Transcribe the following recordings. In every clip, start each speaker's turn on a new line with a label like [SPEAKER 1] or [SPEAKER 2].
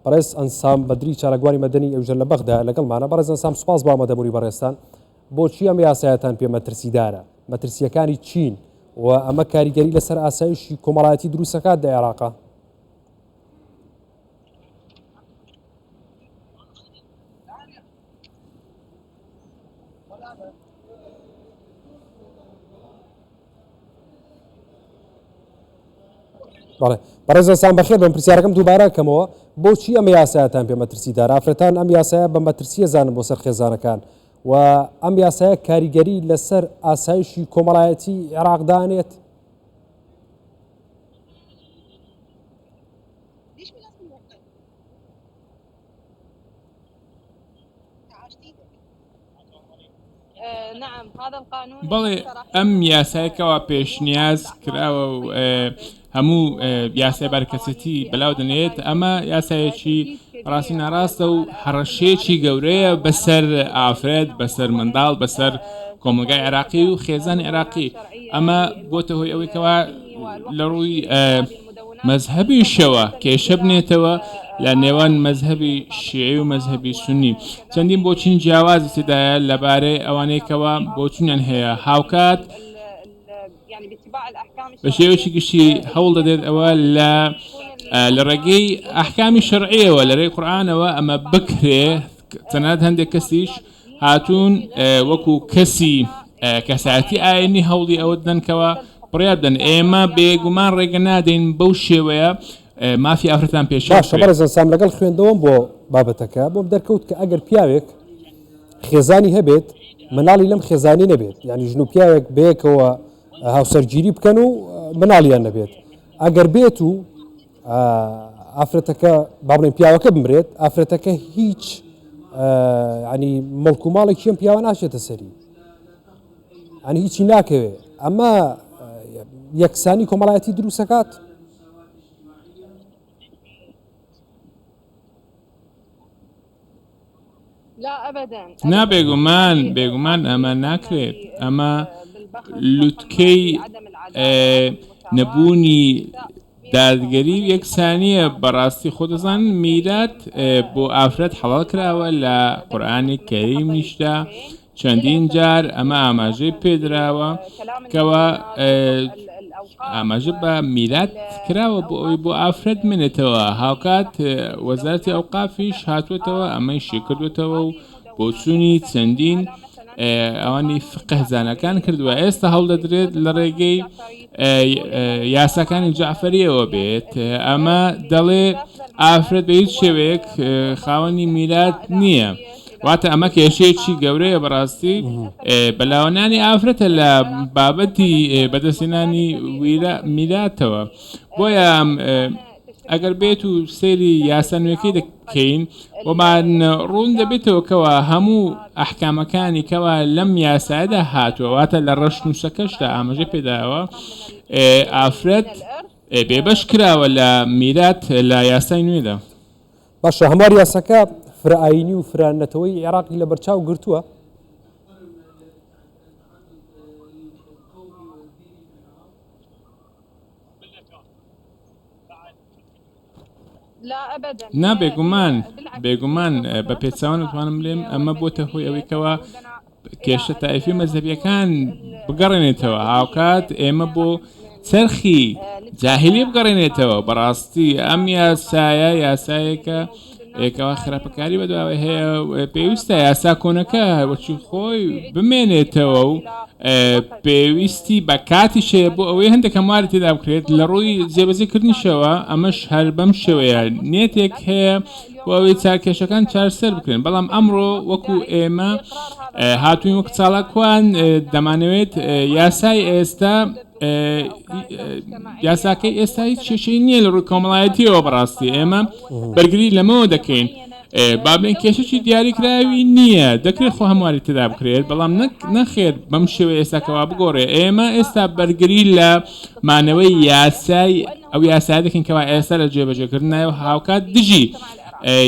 [SPEAKER 1] بەڕێز ئەنسام بەدری چالاکوانی مەدەنی ئەوژە لە بەغدا لەگەڵمانە. بەڕێز ئەنسام سوپاس بۆ ئامادەبوونی بەڕێزتان. بۆچی ئەم یاسایەتان پێ مەترسیدارە؟ مەترسییەکانی چین و ئەمە کاریگەری لەسەر ئاسایشی کۆمەڵایەتی دروستەکات لە عێراقا؟ بەڵێ بەڕێز ئەسان بەخێر بم پرسیارەکەم دووبارە کەمەوە بۆچی ئەمە یاسایەتان پێ مەترسیدار ئافرەتان ئەم یاسایە بە مەترسیە زانن بۆ سەر خێزانەکان و ئەم یاسایە کاریگەری لەسەر ئاسایشی کۆمەڵایەتی عێراق دانێت؟
[SPEAKER 2] بەڵێ ئەم یاسای کەوا پێشنیاز کراوە و هەموو یاسای بارکەسێتی بەلاو دەنێت ئەمە یاسایەکی ڕاستی ناڕاستە و هەڕەشەیەکی گەورەیە بەسەر ئافرەت بەسەر منداڵ بەسەر کۆمەلگای عێراقی و خێزانی عێراقی ئەمە بۆتە هۆی ئەوەی کەوا لە ڕووی مەزهەبیشەوە کێشە بنێتەوە لە نێوان مەزهەبی شیعی و مەزهەبی سونی چەندین بۆچین جیاوازی تێدایە لەبارەی ئەوانەی کەوا بۆچونیان هەیە هاوکات بە شێوەیەکی گشتی هەوڵ دەدرێت ئەوە لە لە ڕێگەی ئەحکامی شەرعیەوە لە ڕێی قورئانەوە ئەمە بکرێ تەنانەت هەندێک کەسیش هاتوون وەکو کەسی کەسایەتی ئاینی هەوڵی ئەوە دەدەن کەوا بڕیار بدەن ئێمە بێگومان ڕێگە نادەین بەو شێوەیە مافی ئافرەتان پێشێل
[SPEAKER 1] باشە
[SPEAKER 2] بکرێت.
[SPEAKER 1] بەڕێزان سام لەگەڵ خوێندەوەم بۆ بابەتەکە بۆم دەرکەوت کە ئەگەر پیاوێک خێزانی هەبێت مناڵی لەم خێزانی نەبێت یعنی ژن و پیاوێک بەیەکەوە هاوسەرگیری بکەن و مناڵیان نەبێت ئەگەر بێت و ئافرەتەکە با بڵێن پیاوەکە بمرێت ئافرەتەکە هیچ ینی مڵک و ماڵێکی ئەم پیاوە ناچێتە سەری ئەنی هیچی ناکەوێ ئەمە یەکسانی کۆمەڵایەتی دروستەکات
[SPEAKER 2] نا بێگومان بێگومان ئەمە ناکرێت ئەمە لوتکەی نەبوونی دادگەری و یەکسانیە بەڕاستی خۆ دەزانن میرات بۆ ئافرەت حەڵال کراوە لە قورئانی کەریمیشدا چەندین جار ئەمە ئاماژەی پێدراوە کەوا ئاماژە بە میرات کراوە بۆ ئەوەی بۆ ئافرەت بمێنێتەوە هاوکات وەزارەتی ئەوقافیش هاتووەتەوە ئەمەی شیکردوێتەوە و بۆچوونی چەندین ئەوانی فقهزانەکان کردووە ئێستا هەوڵدەدرێت لە ڕێگەی یاساکانی جەعفەریەوە بێت ئەمە دەڵێ ئافرەت بە هیچ شێوەیەک خاوەنی میرات نییە. واتە ئەمە کێشەیەکی گەورەیە بەڕاستی بەلاوەنانی ئافرەتە لە بابەتی بەدەستهێنانی میراتەوە بۆیە ئەگەر بێت و سەیری یاسا نوێکەی دەکەین بۆمان ڕوون دەبێتەوە کەوا هەموو ئەحکامەکانی کەوا لەم یاسایەدا هاتووە واتە لە ڕەشنووسەکەشدا ئاماژەی پێداوە ئافرەت بێبەش کراوە لە میرات لە یاسای نوێدا.
[SPEAKER 1] باشە هەموار یاساکە فرە ئایینی و فرە نەتەوەی عێراقی لەبەرچاو گرتووە؟
[SPEAKER 2] نا بێگومان بێگومان بە پێچەوانە دەتوانم بلێم ئەمە بۆتە هۆی ئەوەی کەوا کێشە تایفی مەزهەبیەکان بگەڕێنێتەوە هاوکات ئێمە بۆ چەرخی جاهلی بگەڕێنێتەوە بەڕاستی ئەم یاسایە یاسایەکە ئێکەوە خراپەکاری بەدواوە هەیە پێویستە یاسا کۆنەکە وەچی خۆی بمێنێتەوە و پێویستی بە کاتیش هەیە بۆ ئەوەی هەندێک هەمواری تێدا بکرێت لە ڕووی جێبەجێکردنیشەوە ئەمەش هەر بەم شێوەیە نێتێک هەیە بۆ ئەوەی چارکێشەکان چارەسەر بکرێن بەڵام ئەمڕۆ وەکو ئێمە هاتوین وەک چالاکوان دەمانەوێت یاسای ئێستا یاساکەی ئێستا هیچ کێشەی نییە لە ڕووی کۆمەڵایەتیەوە بەڕاستی ئێمە بەرگری لەمەوە دەکەین با بڵێین کێشەکی دیاریکراوی نییە دەکرێت خۆ هەمواری تێدا بکرێت بەڵام نەک نەخێر بەم شێوەیە ئێستا کەوا بگۆڕێ ئێمە ئێستا بەرگری لە مانەوەی یاسای ئەو یاسای دەکەین کەوا ئێستا لە جێبەجێکردنایە و هاوکات دژی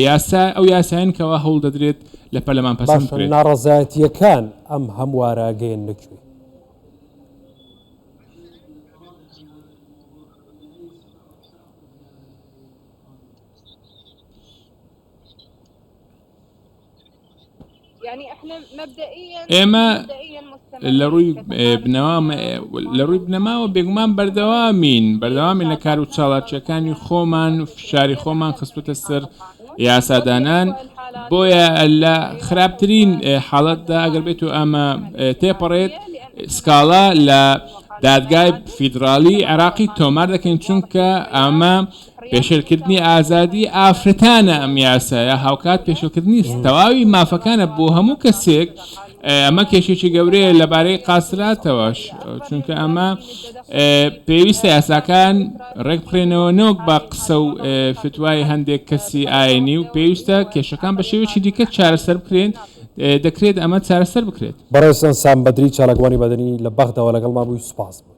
[SPEAKER 2] یاسا ئەو یاسایەن کەوا هەوڵ دەدرێت لە پەرلەمان پەسەند
[SPEAKER 1] باشە
[SPEAKER 2] بکرێت.
[SPEAKER 1] ناڕەزایەتییەکان ئەم هەموارە گەیەننە کوێ؟
[SPEAKER 2] ئێمە لە ڕووی بنەما لە ڕووی بنەماوە بێگومان بەردەوامین بەردەوامین لە کار و چاڵاکیەکانی خۆمان و فشاری خۆمان خستوتە سەر یاسادانان بۆیە لە خراپترین حاڵەتدا ئەگەر بێت و ئەمە تێپەڕێت سکاڵا لە دادگای فیدراڵی عێراقی تۆمار دەکەین چونکە ئەمە پێشێلکردنی ئازادی ئافرەتانە ئەم یاسایە هاوکات پێشێلکردنی تەواوی مافەکانە بۆ هەموو کەسێک ئەمە کێشێکی گەورەیە لەبارەی قاسراتەوەش چونکە ئەمە پێویستە یاساکان ڕێک بخرێنەوە نەوەک بە قسە و فتوای هەندێک کەسی ئاینی و پێویستە کێشەکان بە شێوەیەکی دیکە چارەسەر بکرێن دەکرێت ئەمە چارەسەر بکرێت.
[SPEAKER 1] بەڕێز سام بەدری چالاکوانی مەدەنی لە بەغداوە لەگەڵمان بووی سوپاس بۆت.